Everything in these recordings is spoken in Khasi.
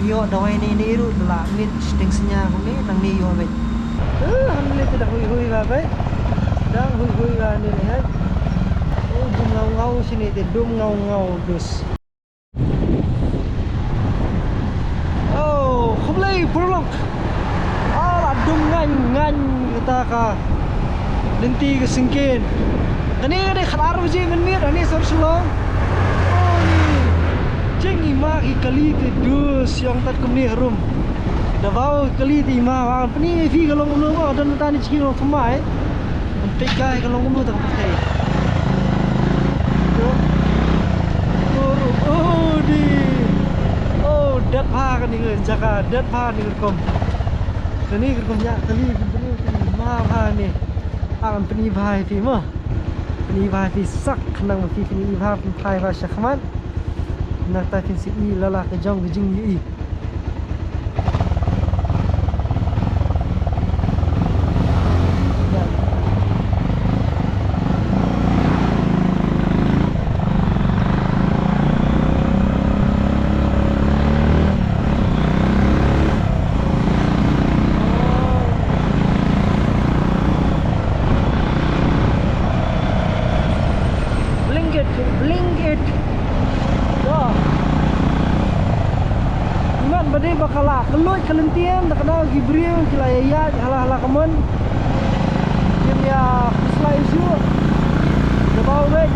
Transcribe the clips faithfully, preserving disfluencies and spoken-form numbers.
Ïoh dawai ne ne ruh da la miet shiteng synñia kumne nangne ïoh beit. Eh, hangne te dang hui hui ba beit. Dang hui hui ba ne ne hai. Oh, dum ngaw ngaw shane te dum ngaw ngaw dus. Oh, khublei paralok. Ah, la dum ngain ngain kata ka lynti ka syngkien. Kane ka dei khatar baje mynmiet hangne sor Shillong. Oh, ni. Jing i ma ki kali te dus ïong tat kumne harum. Da baw kali te i ma wan pyni phi ka long kumno ba don ta ni chi long thymmai. Peit kai ka long kumno tang peit kai. Oh, oh, di. Oh, dat pha kane ka jaka, dat pha kane ka rukom. Kane ka rukom ïa kali ka briew kane ma pha ne. Ang pyni bha ïa phi mo. Pyni bha ïa phi sak khnang ba phi pyni bha pynphai bha shakhmat. Nangta phin sa i la la ka jong ka jingïohi. Blink it, blink it. Yo. Imat ba dei ba ka la ka luid ka lynti em, da ka daw ki briew ki la ïaid hala hala ka mon. Kim ïa khuslai shuh. Da baw beit.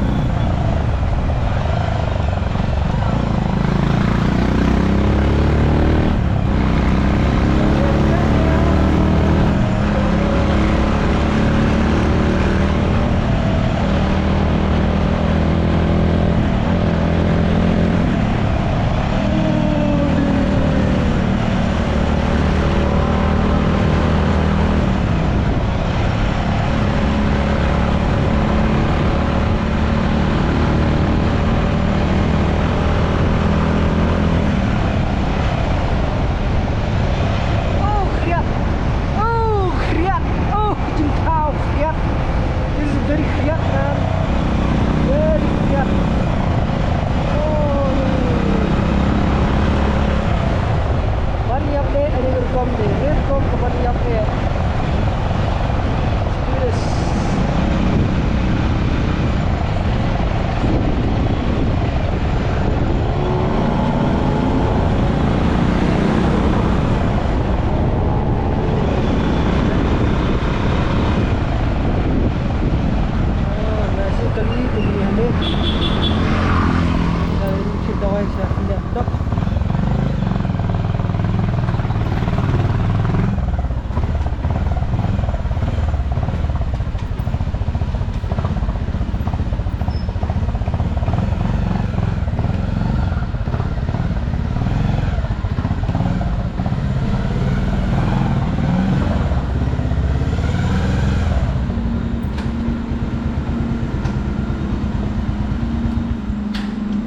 Oh, khriat. Oh, khriat. Oh, jingthaw khriat. This is very khriat, man. Very khriat. Oh. Ban ïap eh, ani rukom de. Rukom ka ban ïap eh. Yes.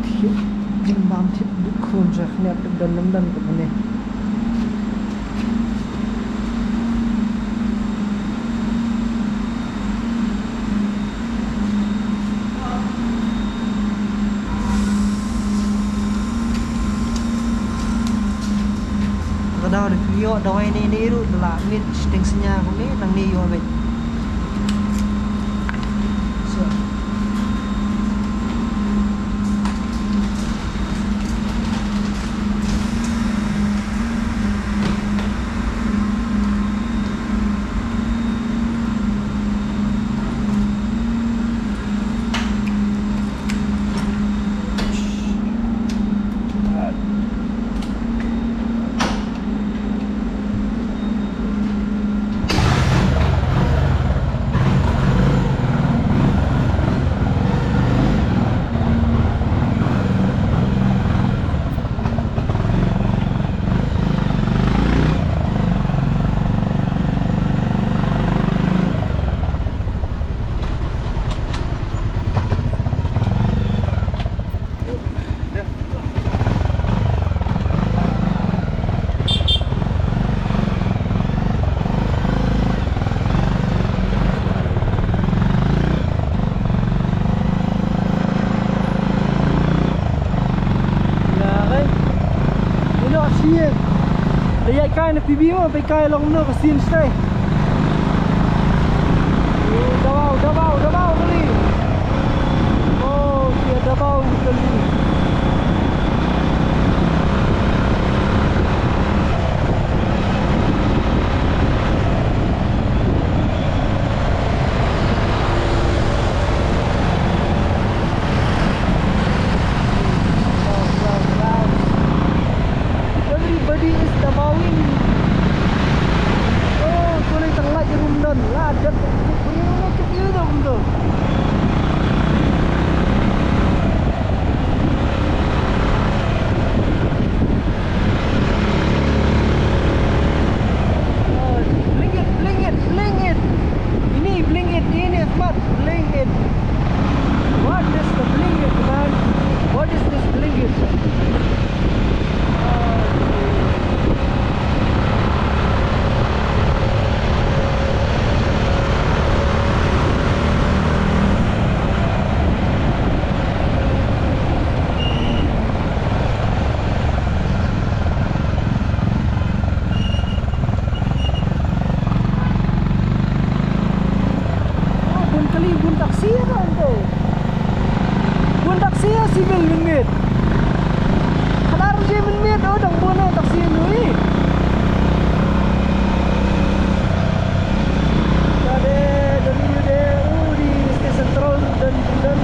Thied, jin bam thied duk khun sha khniat duk don lam don ka bane. Ka daw da phi ïoh dawai ne ne ruh da la miet shiteng synñia kumne nangne ïoh beit. So. Shit. Da ïaid kai na P B mo, peit kai long no ka sien stai. Oh, da baw, da baw, da baw kali. Oh, shit, da baw kali. Everybody is dabawing. Oh, to lei tang light room don. La dak. Bling it, bling it, bling it. Ini bling it, ini smart, bling it. What is the bling it, man? What is this bling it? Oh, bun kali, bun taksi ïa ka ante. Bun taksi ïa civil mynmiet. Khadar je mynmiet, oh, dang bun ïa taksi nui. Ka de, don ïa de, oh, di station central, don, don.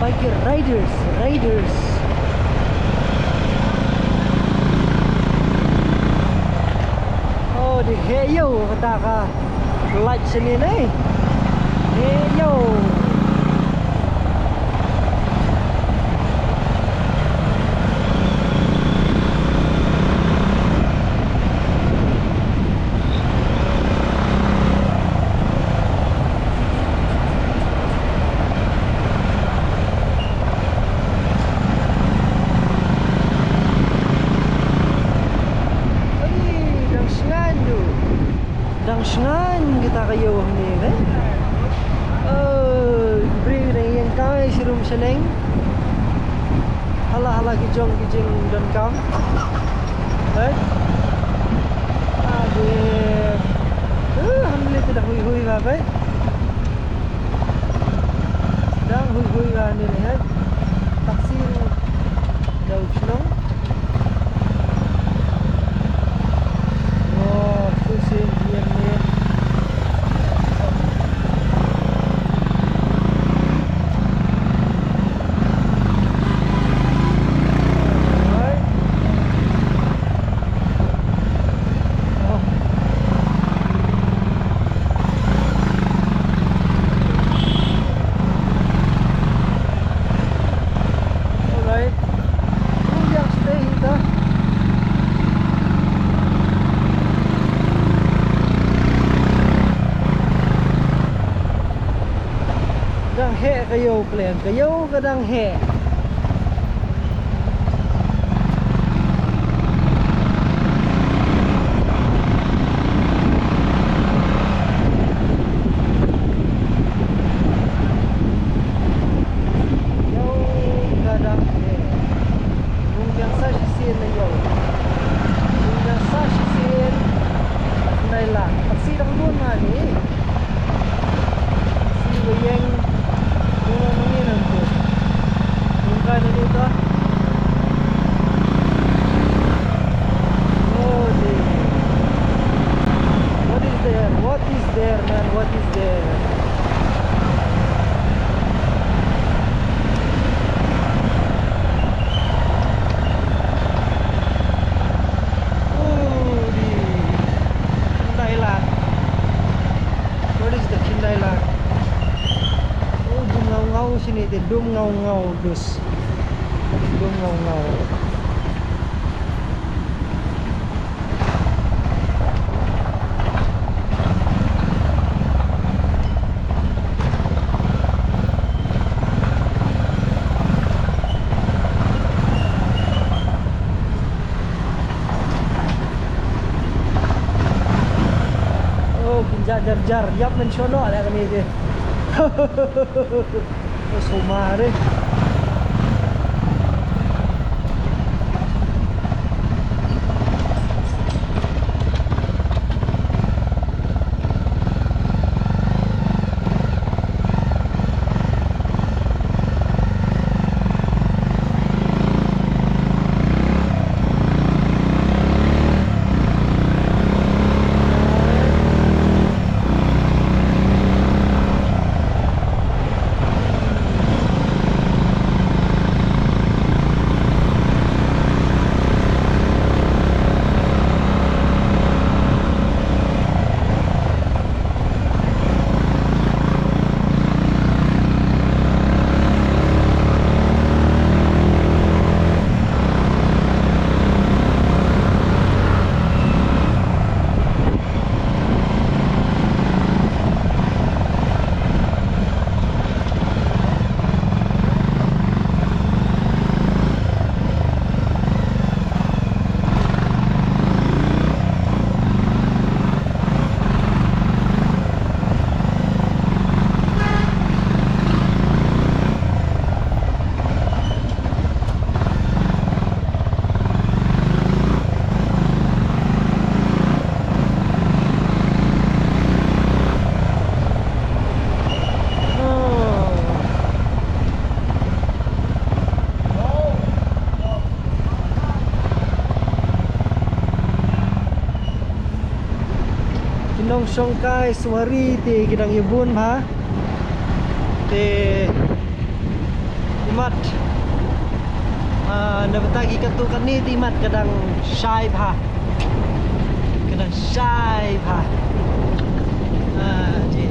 Biker riders, riders. Oh, di heh ïew kata ka light sini ne. Heh ïew. Ani, dang sngewbha. Dang sngewbha kita ka ïew hangne, eh? Eh, briew dang ïeng kai shi rum shaneng. Hala, hala ki jong ki jingdonkam. Eh? Ade. Eh, alhamdulillah, te da hui hui ba, eh? Dang hui hui ba ne, eh? Taxi ruh da u shnong. Oh, tu sien ïeng ne. Alright. Oh. Alright. Ruh ïa stay hi ta. Dang heh ka ïew pleng, ka ïew ka dang heh. Ïew ka dang heh. Kum biang sa shisien na ïew. Kum biang sa shisien. Nai la. Taxi dang bun ma ni. Taxi ba ïeng. Bun ma ni nangtu. Shini te dum ngaw ngaw dus. Dum ngaw ngaw. Oh, pynjah jar jar. Ïap men shono leh kane te. Sumar eh. Ki nongshong kai suwari te ki dang ïa bun bha. Te imat, ah, na bynta ki katto katne te imat ka dang shai bha. Ka dang shai bha. Ah, te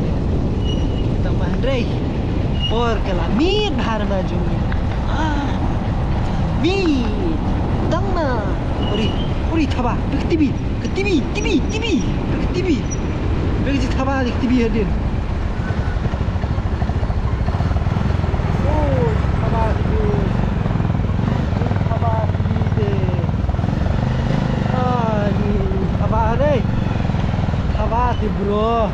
tang ba hynrei por ka la miet bha na jong ngi. Ah, miet. Tang ma. Uri, uri thaba, pek T V. Ka T V, T V, T V. Ka T V. Bek ji thaba, ka T V hadien. Oh, thaba hadien. Thaba hadien te. Ah, ni thaba hadien. Thaba te, bro.